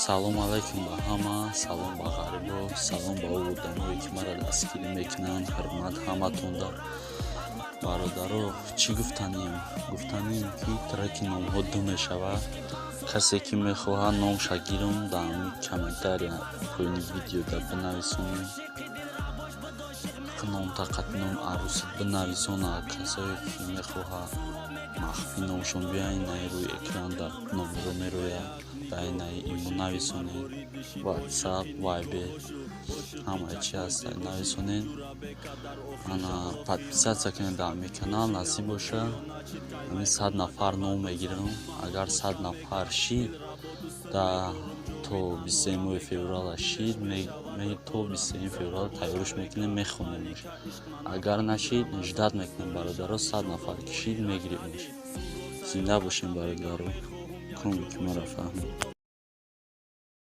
Салом алайкум ба ҳама, салом ба ғарибо, салом ба ӯ одамое, ки маро дастгирӣ мекунанд. Ҳурмат ҳаматонда, бародаро. Чӣ гуфтанем? Гуфтанем, ки треки номҳо ду мешавад. Касе ки мехоҳад номша гирам, дар ҳамин комментария поёни видеода бинависонед, номта қати ном арӯсит бинависона. Касое ки мехоҳад махфӣ номшон биёяд, инаи рӯи экранда номеро мерояд, дар инаи имо нависонед, Ватсап, Вайбер, ҳамаи чи ҳаст, нависонед. Ана, подписаться кунед дар ҳамин канал. Насиб боша, ҳамин 100 нафар ном мегирам. Агар 100 нафар шид, то 23 моҳи феврала шид, то 23 феврал тайёриш мекунем, мехонемш. Агар нашид, ждать мекунем, бародаро. 100 нафар ки шид, мегиремш. Зинда бошем, бародаро, коме ки маро фаҳмед.